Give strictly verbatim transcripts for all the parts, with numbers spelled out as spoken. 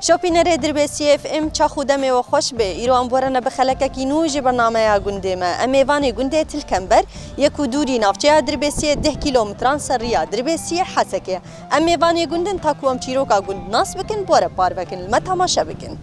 Çapînerê Dirbêsiyê F M, çax û demê we xweş be. Îro em werene bi xelekekî nû ji bernameya gundê me. Em mêvanê gundê Tilkember, yek û dûrî navçeya Dirbêsiyê deh kîlometran ser riya Dirbêsiyê Hesekê. Em mêvanê gund in, ta ku em çîroka gund nas bikin, bi we re parve kin, li me temaşe bikin.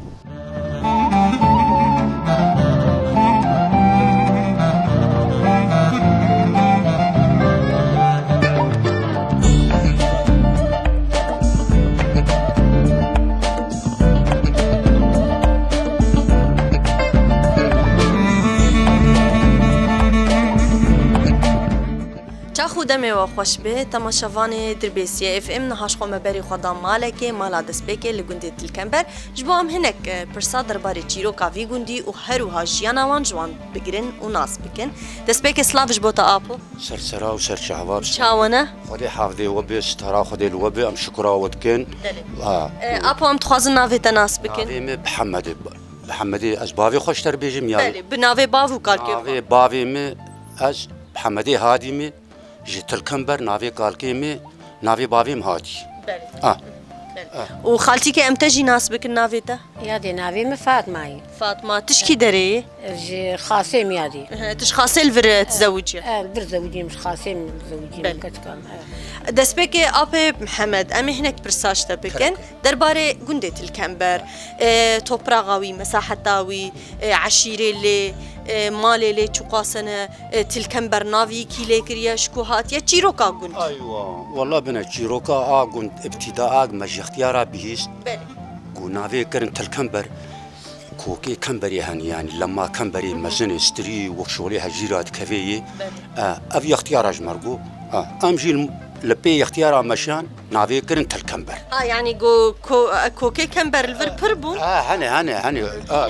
Çax û demê we xweş be, temaşevanê Dirbêsiyê F M, niha ji xwe me berê xwe da malekê, mala destpêkê li gundê Tilkember. Ji bo em hinek, e, pirsa derbarê çîroka vî gundî û her wiha jiyana wan ji wan bigirin û nas bikin. Destpêkê silav ji bo te apo. Ser sera û ser çava. Çawa ne? Xwedê hevdê we bê, sitara Xwedê li we bê, em şukura we dikin. Belê. Ha. E, apo, em dixwazin navê te nas bikin. Navê min Mihemedê. Mihemedê, ez bavê xwe ji te re bêjim ya? Belê, bi navê bav û kalkê xwe. Navê bavê min, ez Mihemedê Hadî me, ji Tilkember, navê kalkê min, navê bavê min Hadî. Belê. Ah. Belê. Ah. Û xaltîkê, em te jî nas bikin navê te? Yadê, navê min Fatma ye. Fatma, tu ji kî derê yî? Ji Xasê Miyadê. Ehe, tu ji Xasê li vir, e, tizewicî? E, li vir zewicîm, ji Xasê zewicîm, Belê. Keçika min, e. Destpêkê apê Mihemed, em ê hinek pirsa ji te bikin. Derbarê gundê Tilkember, e, topraxa wî, mesaheta wî, e, eşîrê lê, e, malê lê çiqas e, e, Tilkember navî kî lê kiriye, ji ku hatiye, çîroka gund. Aywa, wela bine, çîroka a gund, îbtîda a me ji extiyara bihîst. Belê. Ku navê kirin Tilkember, kokê Kemberê hene, yanî lema Kemberê mezin e, stirî wek şolê hejîra dikevê yê. Belê. E, ev yextiyara ji me re got. E, em jî li pê yextiyara meşiyan navê kirin Tilkember. Ha, yanî go-, ko-, e, kokê Kember li vir pir bûn? E, hene, hene, hene. E,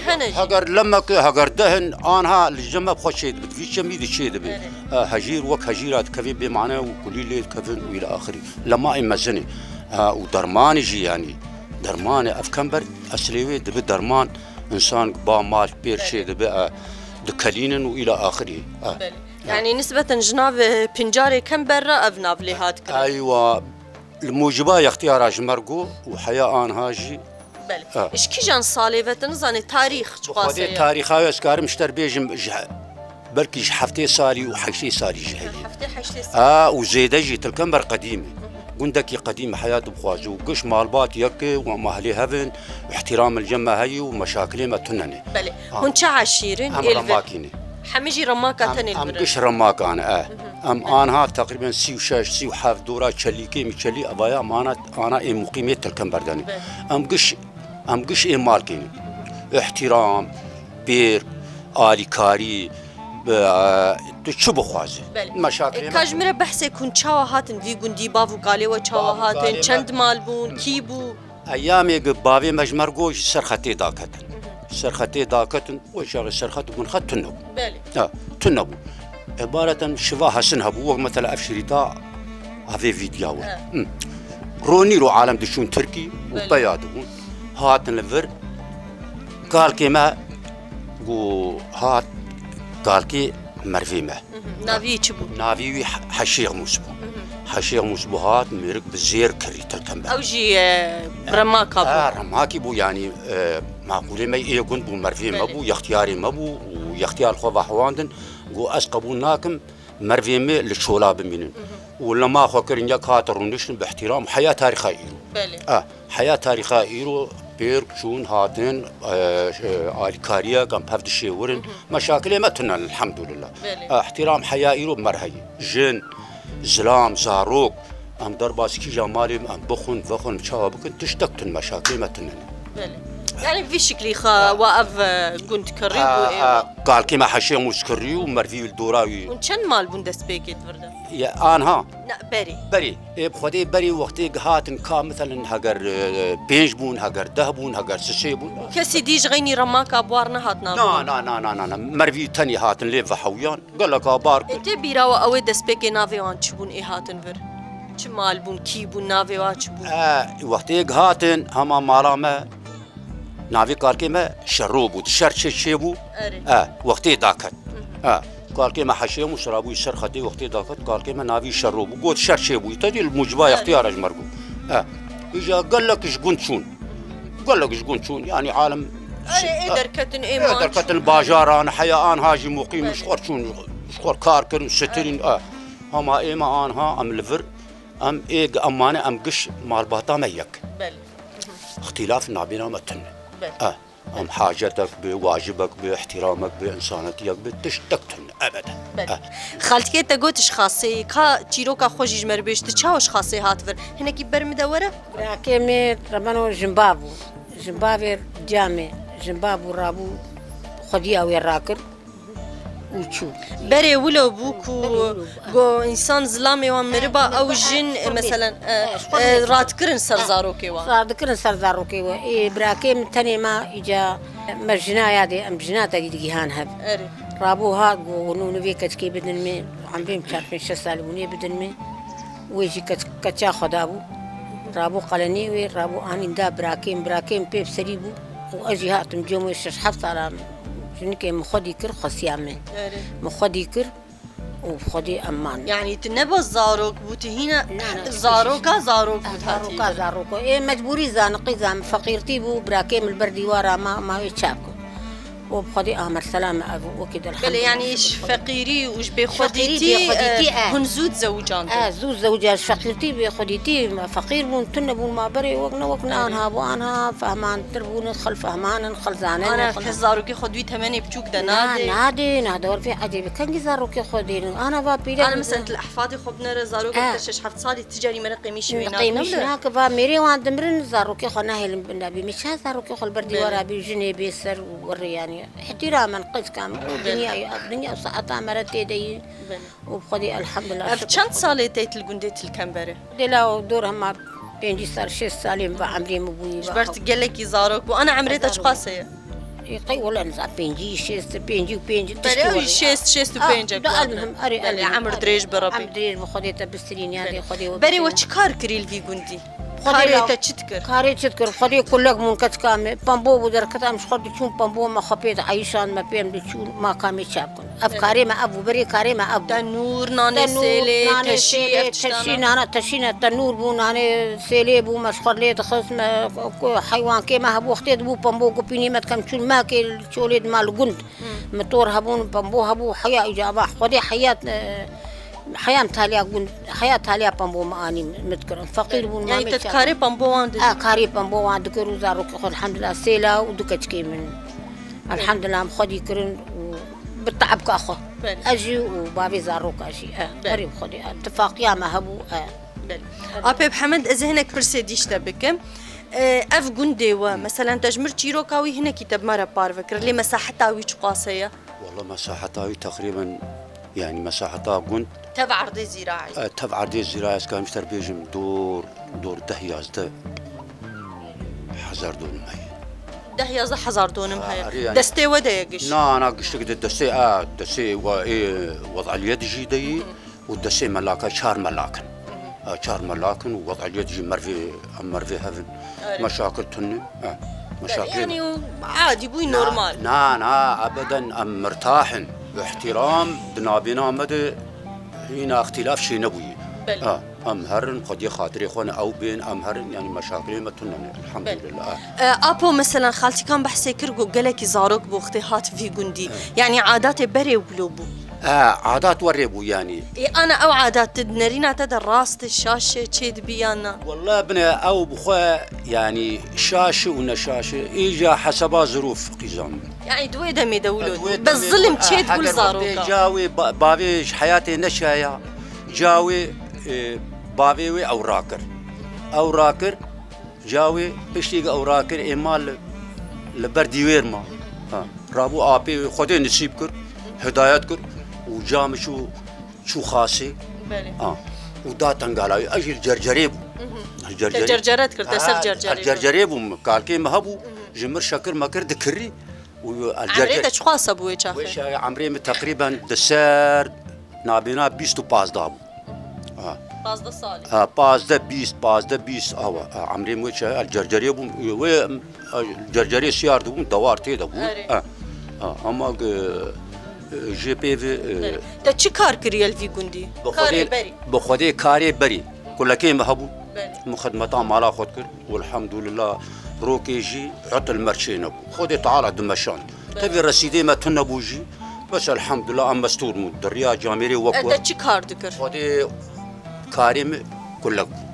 Hene jî. Heger lemek, heger dehin, anha li cem me xwe çêdibe, vî çemî de çêdibe. Belê. E, hejîr wek hejîra dikevê bê mane û kulî lê dikevin û îlâ axirî. Lema ê mezin e. E, û dermanê jî yanî. Dermanê ev Kember eslê wê dibe derman, însan ba mal pêr Belê. Çêdibe, e, dikelînin û îlâ axirî. E. Belê. Yanî nisbeten ji nav, e, pincarê Kember re ev nav lê hat kirin. Eywa, li muciba yextiyara ji me re got û heya anha jî. Belê. Ha. Ji kîjan salê ve tu nizanî tarîx çiqas Xwedê ye? Tarîxa wê ez karim ji te re bêjim, ji he-, belkî ji heftê salî û heştê salî jî heye. Heftê heştê salî. Ha, û zêde jî Tilkember qedîm e. Gundekî qedîm e, heya dibixwaze û giş malbat yek e û em ahlê hev in, îhtîram li cem me heye û meşakilê me tune ne. Belê. Ha. Hûn çi eşîr in? Em Ê li vir Remakî ne. Hemî jî Remaka Em, tenê li em vir in. Giş Remakan e. Em anha teqrîben sî û şeş, sî û heft dora Çelîkê, Mîçelî, evaya em ana, ana ê muqîmê Tilkember de ne. Belê. Em giş, em giş ê malkê ne. Îhtîram, pêr, alîkarî, e, tu çi bixwazî? Belê. Meşakilê E, me ka ji min re behsê ku hûn çawa hatin vî gundî, bav û kalê we çawa Bav û hatin, kalê me çend mal bûn, Hı. kî bû? Eyamê gi bavê me ji me re got, ji ser xetê daketin. Ser xetê daketin, wê çaxê ser xet û bin xet tune bû. Belê. Ha, tune bû. Îbareten şiva hesin hebû, wek mesela ev şirîta avê vîdya we. Evet. Hı. Ronî ro alem diçûn Tirkî û Belê. Peya dibûn. Hatin li vir, kalkê me got, hat kalkê mervê me. Mhm. Navî çi bû? Navî wî He-, Heşêxmûs bû. Mhm. Heşêxmûs bû, hat mêrik bi zêr kirî Tilkember. Ew jî, e, Remaka bû. Ha, Remakî bû, yanî, e, maqûlê me ê gund bû, mervê me Belê. Bû, yextiyarê me bû û yextiyar xwe vehwandin, got, ez qebûl nakim, mervê me li çola bimînin. Mhm. Û lema xwe kirin, yek hat rûniştin bi îhtîram, heya tarîxa îro. Belê. A, heya tarîxa îro pêr çûn hatin, e, e, alîkariyek em pev dişêwirin. Mhm. Meşakilê me tune ne, elhamdulillah. Belê. E, îhtîram heya îro bi me re heye. Jin, zilam, zarok, em derbas kîja malê em bixwin, vexwin, çawa bikin, tiştek tune, meşakilê me tune ne. Belê. Yani vî şiklî xa wa ev, e, gund kirî bû Ha, ê ha, wa. Kalkê me Heşêmûs kirî û mervî li dora wî. Hûn çend mal bûn destpêkê di vir de? Ya, anha. Na, berî. Berî. Ê, bi Xwedê berî wextê gihatin ka, meselen, heger, e, pênc bûn, heger deh bûn, heger sisê bûn. Kesî dî ji xeynî Remaka bi war nehat Na, navê? Na, na, na, na, na. Mervî tenî hatin lê vehewiyan. Geleka bar kir. Ê, tê bîra we ew ê destpêkê navê wan çi bûn ê hatin vir? Çi mal bûn, kî bûn, navê wa çi bû? E, wextê gihatin hema mala me, navê kalkê me Şero bû. Di şer çê çê bû. Erê. E, wextê daket. E, kalkê me Heşê û Şirabûyî ser xetê wextê daket, kalkê me navî Şero bû. Got şer çê bû. Te dî li muciba Erê. Extiyara ji me re got. E, îja gelek ji gund çûn. Gelek ji gund çûn, yanî alem Erê, ê derketin, ê ê man derketin çûn. Bajaran, heya anha jî muqîm Belê. Ji xwe çûn, ji xwe kar kirin, sitirîn. Erê. E. Hema ême anha em li vir, em ê, em mane, em giş malbata me yek. Belê. Îxtîlaf nabêna me tune. Belê. E. Em hacetek bi, wacibek bi, îhtiramek bi, insanetiyek bi, tiştek tune, ebeden. Belê. E. Xaltikê te got ji Xasê, ka çîroka xwe jî ji me re bêj, tu çawa ji Xasê hat vir? Hinekî ber min de were. Birakê me rebeno jinba bû. Jinbavê camê, jinba bû rabû xwediya wê rakir û çû. Berê wilo bû ku Berê wilo bû, ah. Go însan zilamê wan miriba, Ah, ew ah, jin, ah, meselen, eh, ah, eh, radikirin ser Ah. zarokê wan. Radikirin ser zarokê we. Ê, birakê min tenê ma îca me jina yadê, em jina te dî digihan hev. Erê. Rabû hat go, hûn û vê keçikê bidin me, emrê min çar pênc şeş salî bûnê bidin me. Wê jî keç-, keça xwe dabû. Rabû qelenî wê, rabû anîn da birakêm, birakêm pê bi serî bû. Û ez jî hatim cem wê şeş heft sala jinikê min xwedî kir, xwesiya me. Erê. Min xwedî kir û bi xwedî em man. Yanî tu ne bes zarok bû, tu hîna Na, na, zaroka zarok bû, tu hatî Zaroka, zaroko. Ê, mecbûrî zaniqî zan, feqîrtî bû, birakêm li ber dîwara ma, ma wê çap kir. û bi Xwedê Amer Selam ev wekî de Belê, elhamdulillah. Yanî ji feqîrî û ji Feqîrî, bêxwedîtî, bêxwedîtî, eh, eh. Hûn zû dizewicandin. Eh, zû zewicand, ji feqîrtî, bêxwedîtî, feqîr bûn, tune bûn, ma berê wek ne wek ne Erê. Anha bû, anha fehmantir bûn, xil fehman in, xil zanin Ana in, xil kes zarokê xwe di wî temenê biçûk de Na, nadê. Nadê, na, dewr vê ecêbî, kengî zarokê xwe dêrin, ana va pîre Ana bûn. Mesela tu li ehfadê xwe binere zarokek Eh. Te şeş heft salî ti carî mere qêmîşî wê Qêmîş nake. Nake, va mêrê wan dimirin, zarokê xwe nehêlin bin nebî. Min çend zarokê xwe li ber Belê. Dîwara bî, jinê bê ser û wirê, yanî. Îhtiramen qizka min û Belê. Dinya, dinya saeta me re tê de yî. Belê. Û bi Xwedê elhamdulillah, Ev şukir çend Xwedê. Salê teyt li gundê Tilkemberê? Dê la dor hema pêncî sal, şêst salê min va emrê min bûyî Ji va ber tu gelekî zarok bû. Ana emrê te çiqas e? Ê, qey wele niza pêncî, şêst, pêncî û pênc, Belê, tiştî ew wele. Şêst, şêst û pênc e, Belê, elmuhim, erê, belê, elmuhim, emir erê. Dirêj bi Rebî. Em dirêj bi Xwedê te bistirîn, ya Belê. Dê Xwedê we Berê we bistirîn. Çi kar kirî li vî gundî? Xwedê Karê la, te çi dikir? Karê çi dikir? Xwedê kulek bûn, keçika me, pembo bû derket, em ji xwe diçûn, pembo me xwe pê dieyişan, me pê em diçûn, maka me çap kin. Ev Evet. Karê me ev bû, berê karê me ev bû. Tenûr, nanê Tenûr, sêlê, nanê teşî, sêlê, ev tiştana. Teşî, nana, teşî ne, tenûr bû, nanê sêlê bû, me ji xwe lê dixist, me ku heywankê me hebû, wextê dibû pembo gupînî me dikem, çûn mehkê li çolê dima li gund. Hı. Motor hebûn, pembo hebû, heya îca va, Xwedê heya, e, heya em taliya gund, heya taliya pembo me anî, min dikirin. Feqîr bûn, Yanî mamê te çav. Karê pembo wan didî? A, karê pembo wan dikir û zarokê xwe, elhamdulillah, sê la û du keçikê min. Elhamdulillah, em xwedî kirin û bi teebka xwe. Belê. Ez jî û bavê zaroka jî, e, Belê. Erê bi Xwedê, e, tifaqiya me hebû, e. Belê. Apê Mihemed, ez ê hinek pirsê dî ji te bikim. E, ev gundê we, meselen, te ji mir çîroka wî hinekî te bi me re parve kir, lê mesaheta wî çiqas heye? Walla mesaheta wî teqrîben, yanî mesaheta gund, Tev erdê zîraî. E, tev erdê zîraî, ez karim ji te bêjim, dor, dor deh yazdeh hezar donim heye. Deh yazdeh hezar donim Ha, heye. Erê, yanî. Destê we de ye giş? Na, na, giştik de destê, a, destê we, ê, wezaliyet jî de yî. Hı. Û destê melaka çar melak in. Hı hı. E, çar melak in û wezaliyet jî mervê, em mervê hev in. Erê. Meşakil tune. E, Belê, meşakil yanî o adî bûyî Na, normal. Na, na, ebeden em mirtah in. Îhtîram di nabêna me de hîna îxtîlaf çê nebûyî. Belê. E, em herin, xwediyê xatirê xwe ne ew bên, em herin, yanî meşakilê me tune ne, elhamdulillah. Belê. E, apo, meselen, xaltîkan behsê kir ku gelekî zarok bi wextê hat vî gundî. Evet. Yanî adatê berê wilo bû. E, adat werê bû yanî. Ê, ana ew adat di nerîna te de rast e, şaş e, çê dibî yan na? Walla bine ew bi xwe yanî şaş e û ne şaş e. Îca hesaba zirûf qîzan. Yanî di wê demê de wilo Di wê bû. Bes demê zilim de, çê e, dibû li heger zaroka. Wextê ca wê ba-, bavê ji heyatê neçaya, ca wê, e, bavê wê ew rakir. Ew rakir, ca wê piştî ew rakir ê mal li, li ber dîwêr ma. Ha. Rabû apê wê Xwedê nisîb kir, hidayet kir û ca min çû, çû Xasê. Belê. Ha. Û da tengala wî. Ez jî li cercerê bûm. Mhm. Li Te cercerê. Cercere dikir, te ser Ha, cercerê li bû. Cercerê bûm. Kalkê min hebû, Mhm. ji mir şekir mekir dikirî. Û Emrê te çiqas bû wê çaxê? Wê çaxê emrê min teqrîben di ser nabêna bîst û pazdeh bû. Ha. Pazdeh salî. Ha, pazdeh, bîst, pazdeh, bîst, awa. Ha, emrê min wê çaxê, el cercerê bûm, wê, e, cercerê siyar dibûm, dewar tê de bû. Erê. Ha. Ha, ama, e, e, jê pê ve, e, Belê. Te çi kar kiriye li vî gundî? Bi Karê Xwedê, berî. Bi Xwedê karê berî. Kulekê min hebû. Belê. Min xidmeta mala xwe dikir. Welhamdulillah, rokê jî etil merçê nebû. Xwedê Teala dimeşand. Tevî resîdê me tune bû jî. Bes elhamdulillah em mestûr bûn. Di riya camêrê wek Ede we. Çi kar dikir? Xwedê karê min kulek bû.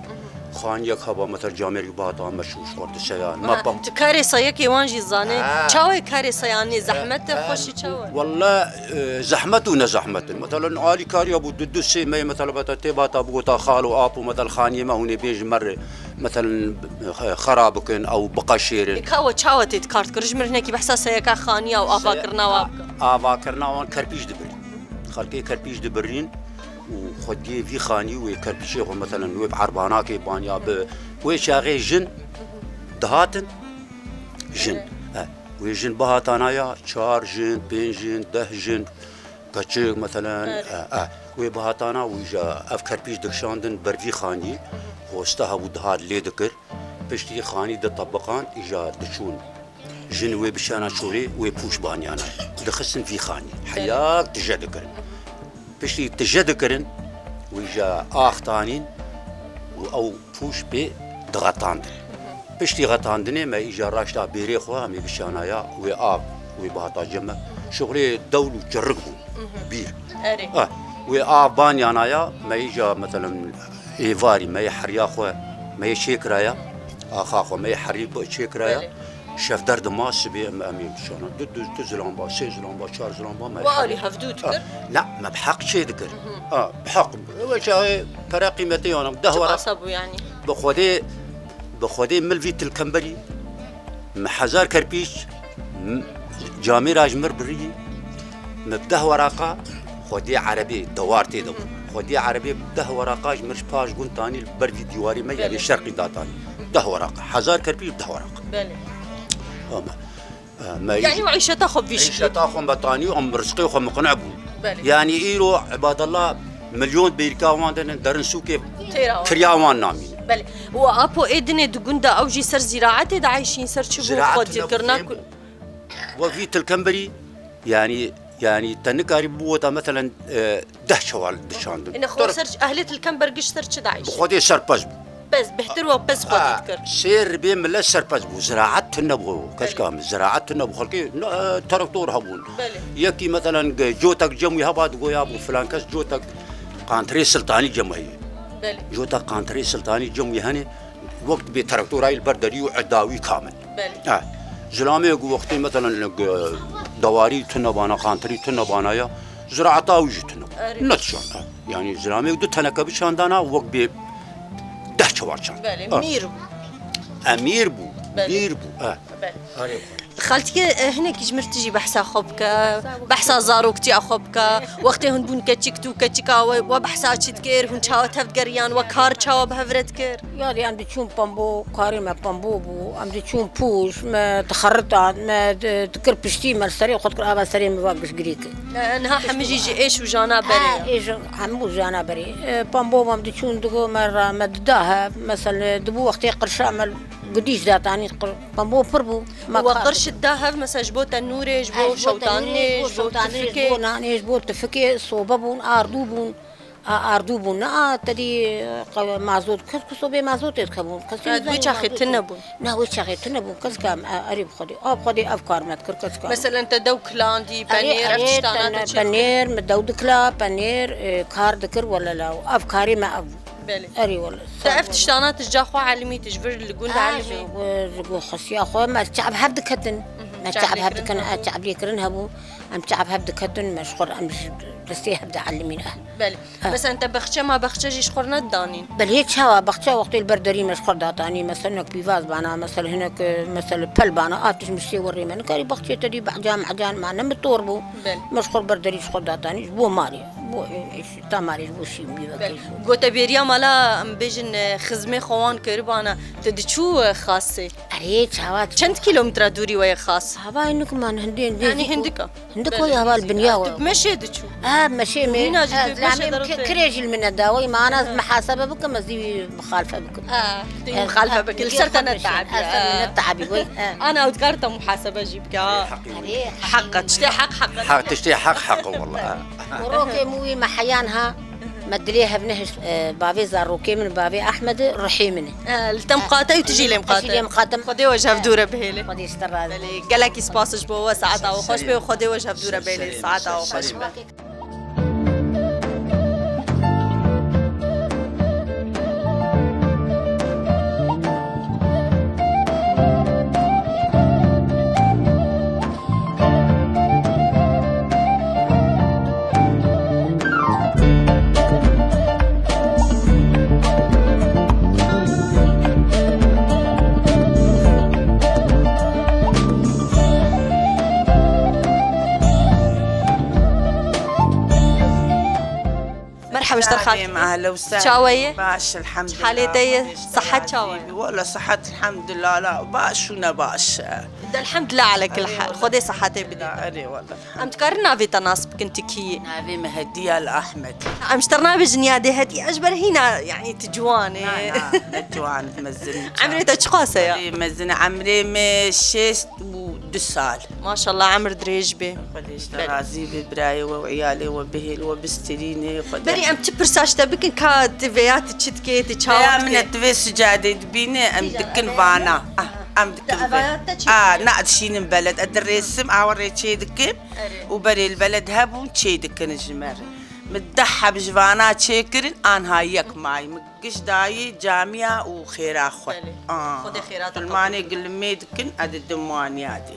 Xaniyek heba me ter camêrî bihata me şûş xwar di seyan. Me Aha, pam. Tu karê sayekê wan jî zanê. Ha. Çawa ye karê sayanê? Zehmet e, Ha. xweşî çawa ye? Walla, e, zehmet û nezehmet in. Metelan alîkariya bû du du sê me, metelan beta tê bata bigota xalo apo, metel xaniyê me hûnê bêj me re, metelan, e, xera bikin, ew biqeşêrin. Ê, ka we çawa tê dikar dikir? Ji mir hinekî behsa seyeka xaniya û avakirina wa bike. Avakirina wan kerpîç dibirîn. Xelkê kerpîç dibirîn û xwediyê vî xanî wê kerpîçê xwe, metelan, wê bi erbanakê banya bi. Wê çaxê jin dihatin, jin. Evet. E, wê jin bihatana ya, çar jin, pênc jin, deh jin, keçik, metelan, Evet. e, e, wê bihatana wî ja ev kerpîç dikişandin ber vî xanî, hosta hebû dihat lê dikir. Piştî xanî ditebiqand, îja diçûn. Jin wê bişana çolê, wê pûş banyana. Dixistin vî xanî. Heyak tije dikirin. Piştî tije dikirin, wî ja ax tanîn û ew pûş pê dixetandin. Piştî xetandinê me îja raşta bêrê xwe, em ê bişana ya, wê av, wê bihata cem me. Şixulê dewl û çirrik bû. Bîr. Erê. Ah, wê av banyana ya, me îja, metelan, êvarî me yê heriya xwe, me yê çêkiraya, axa xwe me yê herî bi-, çêkiraya. Belê. Şevder dima sibê em, em ê bişana. Du, du, du zilam ba, sê zilam ba, çar zilam ba me Wa herî alî hevdû dikir? Ah, na, me bi heq çê dikir. Ah, bi heq. Ew çaxê pere qîmetê yana, deh Çi wara. Masa bû yani? Bi Xwedê, bi Xwedê mil vî tilkemberî, mi hezar kerpîç, m-, camêra ji mir birî, mi bi deh weraqa, xwediyê erebê dewar tê de bû. Xwediyê erebê bi deh weraqa ji mir ji paş gund tanî li ber vî dîwarê me, yanî Belê. Şerqî datanî. Deh weraqa, hezar kerpîç deh weraqa. Belê. Ama, e, me Yani îş-, û îşeta xwe bîşikî. Îşeta xwe me tanî, em rizqê xwe miqine bûn. Belê. Yani îro, ibadallah, milyon bêrîka wan de ne, derin sûkê Têra wan. Kirya wan namîne. Belê. Û apo ê dinê di gund de ew jî ser zîraetê de eyşîn, ser çi bû? Ziraet Xwedî tune bû, kirina fêm ku- bû. Wek vî tilkemberî, yani, yani te nikarî bû weta, meselen, e, deh çewal dişandin. Ine xwe Tor- ser, ehlê tilkember giş ser çi de eyşîn? Bi Xwedê serpez bû. Pez, bêhtir we pez xwedî Ha, dikir. Sê ribê millet serpez bû. Ziraet tune bû. Keşka min ziraet tune bû. Xelkê, e, traktor hebûn. Belê. Yekî, meselen, ge-, cotek cem wî heba digoya bû, filan kes cotek qantirê siltanî cem heye. Belê. Cotek qantirê siltanî cem wî hene, wek dibê traktora yî li ber derî û edawî kamil. Belê. Ha. Zilamê ku wextê, meselen, ge-, dewarî tune bana, qantirî tune bana ya, ziraeta wî jî tune bû. Erê. Netişan. Ha. Yani zilamê du teneke biçandana, wek bê deh çewar çand. Belê, Ha. Mîr bû. Emîr bû, Belê. Mîr bû. Ha. Belê. Arê. Xaltike, e, hinekî ji mir tu jî behsa xwe bike, behsa zaroktiya xwe bike. Wextê hûn bûn keçik, tu keçika we, we behsa çi dikir, hûn çawa tev digeriyan, we kar çawa bi hev re dikir? Yadî em diçûn pembo, karê me pembo bû. Em diçûn pûş, me dixeritan, me di-, dikir piştî, me li serê xwe dikir, ava serê min va giştgirî kir. E, niha hemî jî ji êş û jana berê Ha, ye. Êş hemû jana berê. E, pembo em diçûn digo me ra, me dida hev, mesel, dibû wextê qirşa me gudîş datanî, qir-, pembo pir bû. Me Û we kar qirş da hev, mesela ji bo tenûrê, ji bo Ha, ji bo şewtanê, tenûrê, ji bo ji bo şewtanê, ji tifikê. Bo nanê, ji bo tifikê, sobe bûn, ardû bûn. A, ardû bûn. Ne, a, te dî, e, qe-, mazot, kes ku sobê mazotê dikebûn. Kes Ha, wê çaxê tune bûn. Ne, wê çaxê tune bûn. Kes kam, e, erê bi Xwedê. A, bi Xwedê ev kar me dikir, kes kam. Meselen, te dew kilandî, Erê, penêr, ev erê, tiştana te te çi? Penêr, me dew dikila, penêr, e, kar dikir, wele la. Ev karê me ev bû. Belê. Erê, wele. Te ev tiştana tu ji ca xwe elimî, tu ji vir li gund Ha, elimî? Ji, ji xwesiya xwe, me çav hev diketin. Mhm, Me çav çav hev lêkirin dikin, hebû. E, çav lêkirin hebû. Em çav hev diketin, me ji xwe, em ji destê hev de elimîn, e. Belê. Ha. Mesela te bexçe ma bexçe jî ji xwe re nedidanîn? Belê çawa bexçe wextê li ber derî me ji xwe datanî, mesela hinek pîvaz bana, mesela hinek, e, mesela pel bana, a tişt miştê werê me. Nikarî bexçê te dî behcan mehcan ma ne mitor bû. Belê. Me ji xwe li ber derî ji xwe datanî, ji bo malê. Bo, e, e, ta malê ji bo şîn bî Belê. Vekê ji bo. Gote bêriya mala, em bêjin, e, xizmê xwe wan kiribana, tu diçû, e, xasê? Erê, çawa? Çend kîlometre dûrî we ye xas? Hava hinek man hindê, hindê Yani zî ku- hindika. Hindik Belê, wayî heval nêzî. Binya we. Tu bi meşê diçû? Ha, meşê me. Hîna jî Ha, tu bi meşê zilamê derotê. Kirê jî li min e da, wayî me ana ez muhasebe bikim, ez zî wî muxalife bikim. Ha, tu muxalife bikî, li ser te ne teabî. Ha, ser min ne teabî, wayî, ha. Ana ew dikar te muhasebe jî bike, ha. Heqî. Heq e, tiştê heq, heq e. Heq, tiştê heq, heq e, wela, ha. Rokê min wî me heyan ha. Me dilê hev nehişt, e, bavê zarokê min, bavê Ehmedê, ruhê min e. E, li te miqate û tu jî lê miqate. Jî lê miqate. Xwedê we ji hev dû re bihêle. Xwedê ji te razî. Belê, gelekî spas ji bo we, saeta we xweş be û Xwedê we ji hev dû re bihêle, saeta we xweş be. Merhaba, ji te re xatir. Ahla û sehla. Çawa ye? Baş, elhamdulillah. Halê te ye? Xwedê ji te razî be. Sihet çawa ye? Wala sihet, elhamdulillah, la baş û ne baş. De elhamdulillah ala kul hal. Erê, wala. Xwedê sihetê bide. Erê, wala. Em dikarin navê te nas bikin, tu kî yî? Navê me Hediya li Ahmed. Em ji te re nabêjin ya dê Hediya, ji ber hîna, yanî tu ciwan î. Na, na, ne ciwan, mezin. Emrê te çiqas e ya? Erê, mezin, emrê me şêst û du sal. Maşallah, emir dirêj be. Xwedê ji te razî be, birayê we û iyalê we bihêl we bistîrînê, Xwedê. Berî em çi pirsa ji te bikin, ka tu vêya tu çi dikê, tu çawa dikê? Vêya min e, tu vê sicadê dibînî, em dikin vana. Ah, em dikin vê. Ah, na, dişînim beled, ez dirêsim, awa rê çê dikim. Erê. Û berê li beled hebûn çê dikin ji me re. Min deh heb ji vana çê kirin, anha yek may. Min giş dayî camiya û xêra xwe. Belê. Ah. Xwedê xêrata qebûl bike. Filmanê gilimê dikin, ez didim wan ya dê.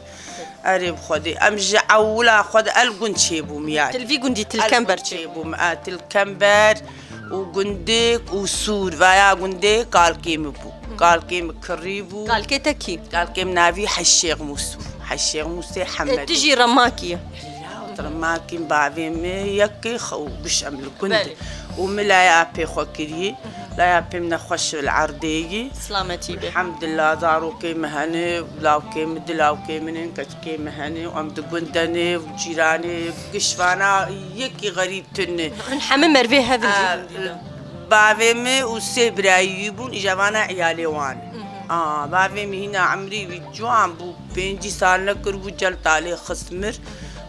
Erê bi Xwedê. Em ji ewila xwe de el gund çêbûm ya dê. Til vî gundî, Til Kember çêbûm. El gund çêbûm. E, Til Kember û Gundik û Sûr. Vaya gundê kalkê min bû. Hı. Kalkê min kirî bû. Kalkê te kî? Kalkê min navî Hej Şêx Mûs bû. Hej Şêx Mûsê Hemed. E, tu jî remakî ye. Ya, remakî bavê min yekê xew giş em li gund. Belê. Û min laya pê xwe kirî. Laya pê min nexweş li erdê yî. Silametî be. Elhamdulillah, zarokê min hene, lawkê min, di lawkê min in, keçikê min hene û em di gund de ne û cîranê, giş vana yekî xerîb tune. Hûn hemî mervê hev in jî. Aa, gundî de. Bavê min û sê birayî wî bûn, îja vana iyalê wan. Mhm. Aa, bavê min hîna emrî wî ciwan bû, pêncî sal nekiribû, cel talê xist mir.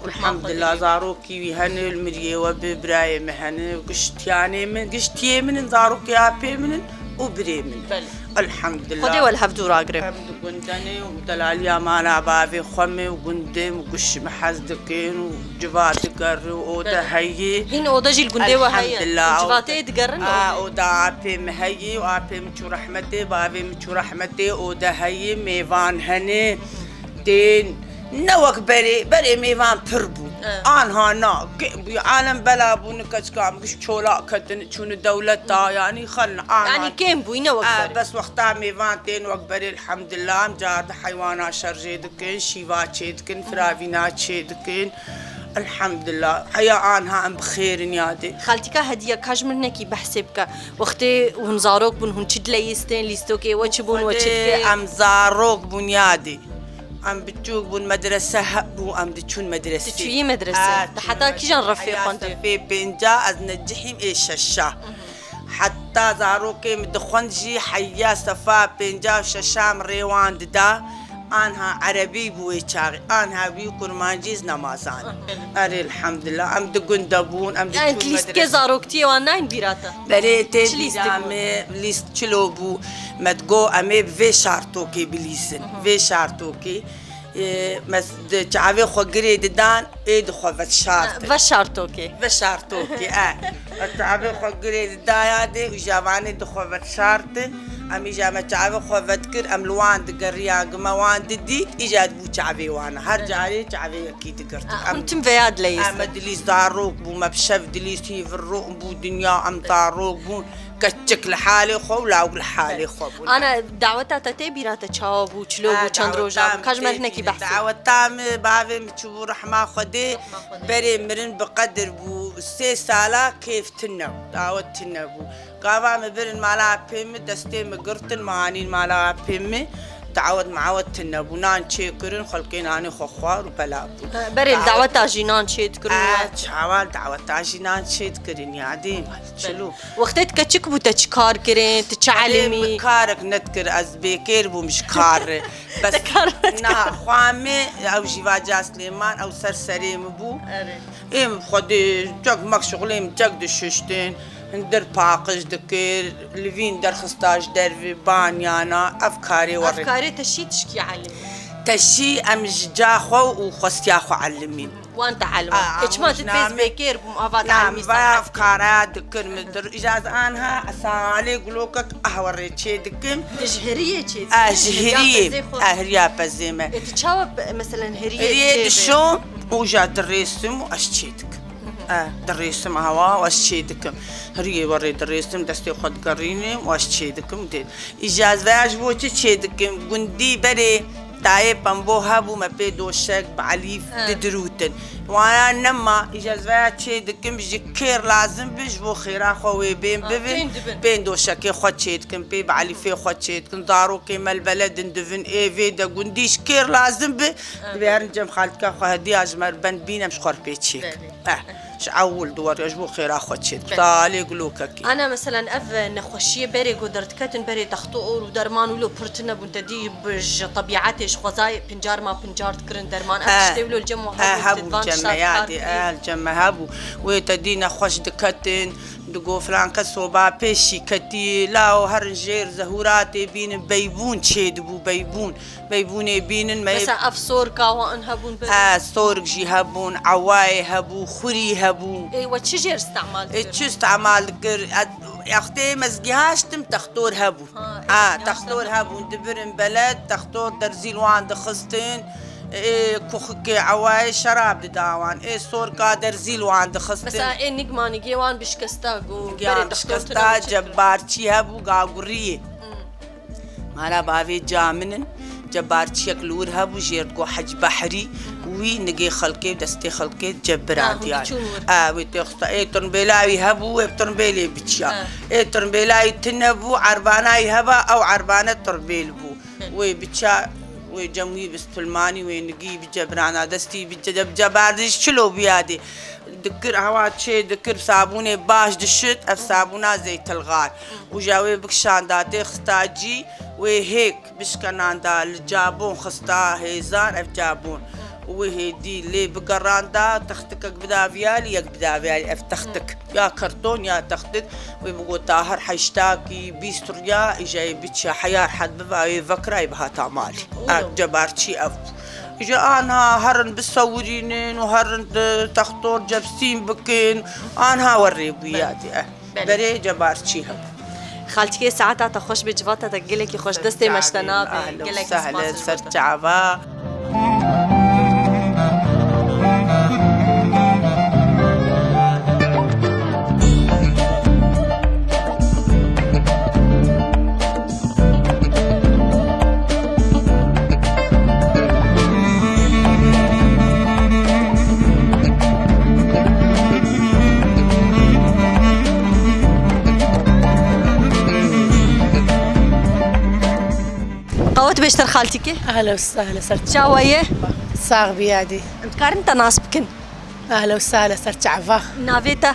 Elhamdulillah, zarokî wî hene, li miriyê we bi birayê min hene, giştiyanê min, giştiyê min in, zarokê apê min in û birê min in. Belê. Elhamdulillah. Xwedê we li hev dû ragire. Em di gund de ne û delaliya mala bavê xwe me û gundê min, giş min hez dikin û civat digerin û ode heye. Hîn ode jî li gundê we heye? Elhamdulillah. Û civatê digerin? A, ode apê min heye û apê min çû rehmetê, bavê min çû rehmetê, ode heye, mêvan hene. Tên, ne wek berê, berê mêvan pir bûn. Evet. Anha na, kêm bû, alem bela bû, ni keçika em giş çola ketin, çûni dewleta, yanî xelin, anha. Yanî kêm bû, ne wek berê. Bes wexta mêvan tên wek berê, elhamdulillah, em car di heywana şerjê dikin, şîva çê dikin, firavîna çê dikin. Elhamdulillah, heya anha em bi xêr in ya dê. Xaltîka Hediye, ka ji min hinekî behsê bike. Wextê hûn zarok bûn, hûn çi dileyîstin, lîstokê we çi bûn, we çi dikê? Em zarok bûn ya dê. Em biçûk bûn, medrese hebû, em diçûn medresê. Tu çûyî medresê? Ha, tu heta kîjan refê xwendî? Sefê pênca, ez necihîm ê şeşa. Heta zarokê min dixwend jî heya sefa pênca û şeşa min rê wan dida. Anha erebî bû wê çaxê. Anha wî kurmancî ez nemazan. Erê, elhamdulillah. Em di gund de bûn, em diçûn medrese. Yani lîstikê zaroktiyê wan nayên bîra te? Berê tê bîra me, lîst çilo bû. Me digo em ê bi vê şartokê bilîzin. Vê şartokê. E, me di çavê xwe girê didan, ê di xwe vedişartin. Veşartokê. Veşartokê, e. Me çavê xwe girê didaya dê, îja vanê di xwe vedişartin. Em îja me çavê xwe vedikir, em li wan digeriyan, gi me wan didît, îja dibû çavê wan. Her carê çavê yekî digirtin. Hûn tim veya dileyîstin? Em, me dilîst zarok bû, me bi şev dilîst hîvir rûn bû, dinya em zarok bûn. Keçik li halê xwe û lawik li halê xwe bûn. Ana daweta te tê bîra te çawa bû, çilo bû, çend roja bû? Ka ji me hinekî behs. Daweta min, bavê min çûbû rehma Xwedê, berê mirin bi qedir bû, sê sala kêf tune bû, dawet tune bû. Gava min birin mala apê min, destê min girtin, min anîn mala apê min, dawet mawet tune bû. Nan çêkirin, xelkê nanê xwe xwar û bela bûn. Berê li daweta jî nan çêdikirin? Çawa li daweta jî nan çêdikirin ya dê, çilo. Wextê tu keçik bû te çi kar kirin, tu çi elimî? Min karek nedikir, ez bêkêr bûm ji kar re. Bes te kar nedikir. Na, xwamê, ew jî vaca Silêman, ew ser serê min bû. Erê. Êm Xwedê cek mek şixulê min cek dişiştin. Hundir paqij dikir, livîn derxista ji dervî, banyana, ev karê Ev werê. karê te şî tişkî elimî? Te şî em ji ca xwe û xwestiya xwe elimîn. Wan te elwa. Aa, Ê, çima tu amûj namê- bêkêr bûm, ava te Na, elmî min vaya sanat? ev kara dikir, min dir, îcaz anha salê gulokek ehwerê çê dikim. Tu ji hiriyê çê dikim? Ez ji Hiriya hiriyê, pezê xwe. ez hiriya pezê me. Ê, tu çawa pe-, meselen hiriyê Hiriyê tê dişom û ja dirêsim û ez çê dikim. E, dirêsim hewa û ez çê dikim. Hiriyê werê dirêsim, destê xwe digerînim û ez çê dikim. Dê. Îcaz veya ji bo çi çê dikim? Gundî berê dayê pembo hebû, me pê doşek bi elîf He. didirûtin. Wana nema, îcaz veya çê dikim, ji kêr lazim bi, ji bo xêra xwe wê bên Ha, bibin. tên dibin. Pên doşekê xwe çê dikim, pê bi elîfê xwe çê dikim. Zarokê me li beled in dibin, ê vê de gundî ji kêr lazim bi. Ha. Divê herin cem xaltika xwe hediya ji me ben bînem ji xwe re pê çê. Belê. Eh, ji ewil duwar, ji bo xêra xwe çê. Belê. Talê gulokekî. Ana, meselen, ev nexweşiyê berê ku derdiketin, berê textor û derman wilo pir tune bûn, te dî bi ji tebîetê, ji xwezayê pincar ma pincar dikirin derman. Ev Eh, tiştê wilo li cem we eh, hebû, hebû, tu van cem me tişta ya kar dê, kirî? eh, cem me hebû. Wê te dî nexweş diketin, digo filan kes soba pêşî ketî, lao herin jêr zehûra tê bînin, beybûn çê dibû, beybûn. Beybûnê bînin me. Mesela ev sorka wan hebûn ber. He, sork jî hebûn, ewayê hebû, xurî hebû. Ê, we çi jêr istemal Ê, dikir? çi istemal dikir? Wextê me ez gihaştim, textor hebû. Ha, ê, Ha, gihaştin. textor hebûn, dibirin beled, textor derzî li wan dixistin. Ê, kuxikê ewayê şerab dida wan. Ê, sorka derzî li wan dixistin. Mesela ê nigmanîgê wan bişkesta ku Giyan berê textor bişkesta, tune û çi dikir? cebbarçî hebû, gaguriyê. Hmm. Mala bavê ca min in, cebarçiyek li wir hebû, jê re digo Hec Behrî, wî nigê xelkê û destê xelkê Ah, hûn diçûn wir. dicebirandiyar. A, wê têxista, ê tirmbêla wî hebû, wê bi tirmbêlê biçiya. Ah. Ê tirmbêla wî tune bû, erbana wî heba, ew erbane tirmbêl bû. Hı. Wê biça, wê cem wî bi spilmanî, wê nigî bicebirana, destî bice-, bicebardî ji çilo biyadê. Dikir, hewa çê dikir, sabûnê baş dişit, ev sabûna zeytilxar. Û ja wê bikişanda tê xista cî, wê hêk bişkenanda li cabon xista hêzan, ev cabon. Û wê hêdî lê bigeranda, textikek bida viyalî, yek bida viyalî, ev textik. Ya karton ya textik, wê bigota her heştakî, bîst riya, îja yê biçe heya rehet biva, wê vekira yê bihata malê. Ev cebarçî ev bû. Ji anha herin bisewirînin û herin di textor cebsîn bikin. Anha werê bûye Belê. dê. Belê. Berê cebarçî hebû. Xaltikê, saeta te xweş bê, civata te gelekî xweş, destê me ji te nabe. Ehlen û Gelekî sehlen, spas ji ser bo te. çava. Qawet bêştir xaltîkê. Ehlen û sehlen ser. Çawa ye? Sax bî yadî. Em dikarin te nas bikin? Ehlen û sehlen ser çava. Navê te?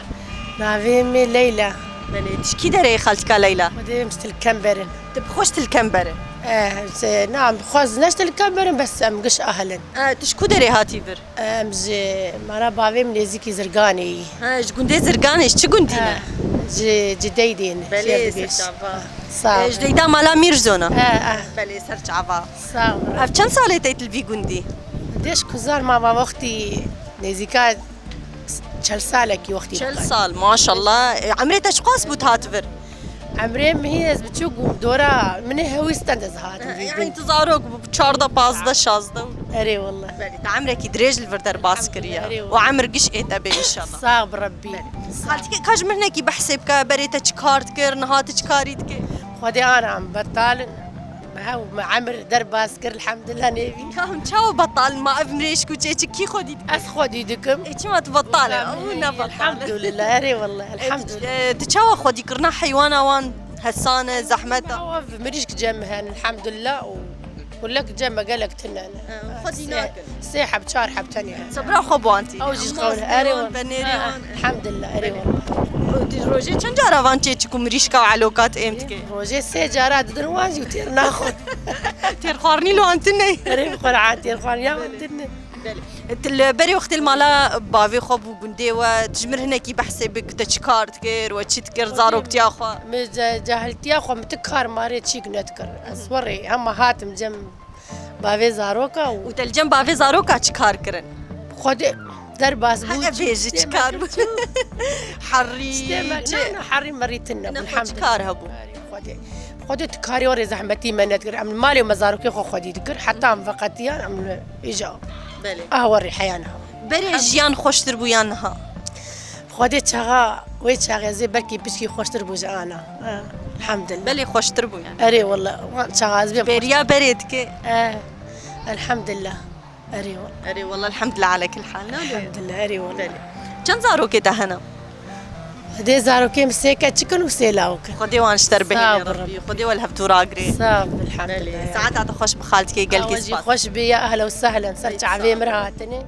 Navê min Leyla. Belê, tu ji kî derê yê xaltika Leyla? Xwedê em ji Tilkem berin. Tu bi xwe ji Tilkem berin? Eh, ji, na, em bi xwe ji, ne ji Tilkem berin, bes em giş ahil in. Eh, tu ji ku derê hatî vir? Em ji mala bavê min nêzîkî Zirganê yî. Ha, ji gundê Zirganê, ji çi gundî ne? Eh, ji, ji Deydê ne. Belê, Jêr ser dibêj. çava. Sağ Eh, ol. ji Deyda mala Mîrzona? Eh, eh. Belê, ser çava. Sağ ol. Ev çend salê teyt li vî gundî? Dêş kuzar ma va wextî nêzîka çel salekî wextî Çel xwar. sal, maşallah. E, emrê te çiqas bû tu hat vir? Emrê min hîn ez biçûk bûm, dora min ê hewî stend ez hatim vî Yani gund. tu zarok bû, çardeh, pazdeh, şazdeh. Erê wallah. Belê, te emrekî dirêj li vir derbas kiriye. Erê wallah. Û emir giş ê te bê înşallah. Sağ bi Rebbî. Belê. Xaltîkê, ka ji min hinekî behsê bike, berê te çi kar dikir, niha tu çi karî dikî? Xwedê ana em betal in. Me hew, me emir derbas kir, elhamdulillah nêvî. Ya hûn çawa betal in? Ma ev mirêşk û çêçik kî xwedî dike? Ez xwedî dikim. Ê, çima tu betal e? Ew ne betal e. Elhamdulillah, erê wallah, Ê, tu, elhamdulillah. e, tu çawa xwedî kirina heywana wan hesan e, zehmet e? Ew mirîşk cem me hene, elhamdulillah, û kulek cem me gelek tune ne. E, xwedî Sê, nakin. sê heb, çar heb tenê hene. Sebra xwe bi wan tî. Ew jî ji Em qewle, nas erê dikin, wallah. benêrî Ha, wan. elhamdulillah, erê wallah. Tu rojê çend cara van çêçik û mirîşka û elokat êm dike? Rojê sê cara didin wan jî û têr naxwin. Têrxwarinî li wan tune ye. Erê, bi Qur'an têrxwariniya wan tune. Belê. Tu li berê wextê li mala bavê xwe bû gundê we, tu ji min hinekî behsê bik, te çi kar dikir we çi dikir, zaroktiya xwe? Min ce-, cahiltiya xwe min tu kar marê çîk nedikir. Ez werê hema hatim cem bavê zaroka û Û te li cem bavê zaroka çi kar kirin? Xwedê derbas bû, Hene çi bêjî çi kar bû? Herî, Ştê me, çi? Na, na, herî merî tune bû, Ne, xwe çi elhamdulillah. Kar hebû? Xwedê, Xwedê tu karê orê zehmetî me nedikir. Em li malê me zarokê xwe xwedî dikir. Heta em veqetiyan, em li îja. Belê. Ah, werî heya niha. Berê jiyan xweştir bû yan niha? Xwedê çaxa, wê çaxê zê belkî piçkî xweştir bû ji ana. Ha, elhamdulillah. Belê xweştir bû yani. Erê wala, wan çaxa ez bêm Bêriya berê dike. Eh, elhamdulillah. Erê wala. Erê wala, elhamdulillah, ala kil hal, ne? Elhamdulillah, erê wala. Belê. Çend zarokê te hene? Dê zarokê min sê keçik in û sê lawik in. Xwedê wan ji te re bihêle Sağ ol, Rabbî. Rabbî. Xwedê we li hev dû ragirê. Sağ ol, elhamdulillah. Belê. Saeta te xweş bi xaltikê, gelkî Awa jî spas. Xweş bi ya ehla û sehlen, ser Ey, çavê sağ ol. Min re hatine.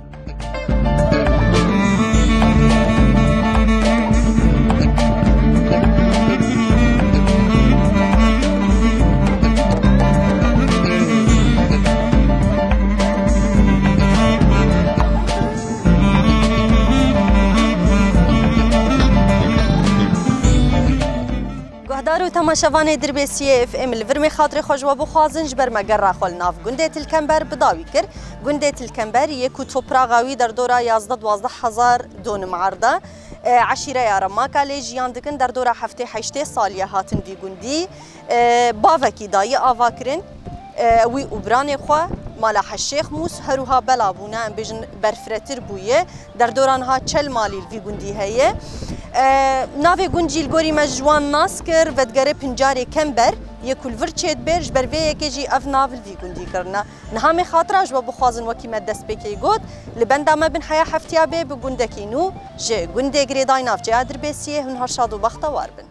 Guhdar û temaşevanê Dirbêsiyê F M, li vir mê xatirê xwe ji we bixwazin, ji ber me gerra xwe li nav gundê Tilkember bi dawî kir. Gundê Tilkember yê ku topraxa wî derdora yazdeh duwazdeh hezar donim erd e. E, eşîreya Remaka lê jiyan dikin, derdora heftê heştê saliye hatin vî gundî. E, bavekî dayî ava kirin, e, wî û biranê xwe, mala Hej Şêx Mûs, her wiha bela bûne, em bêjin berfiretir bûye. Derdora niha çel malî li vî gundî heye. E, navê gund jî li gorî me ji wan nas kir, vedigere Pincarê Kember, yê ku li vir çêdibe, ji ber vê yekê jî ev nav li vî gundî kirine. Niha mê xatira ji we bixwazin, wekî me destpêkê got, li benda me bin heya heftiya bê bi gundekî nû ji gundê girêdayî navçeya Dirbêsiyê. Hûn her şad û bextewar bin.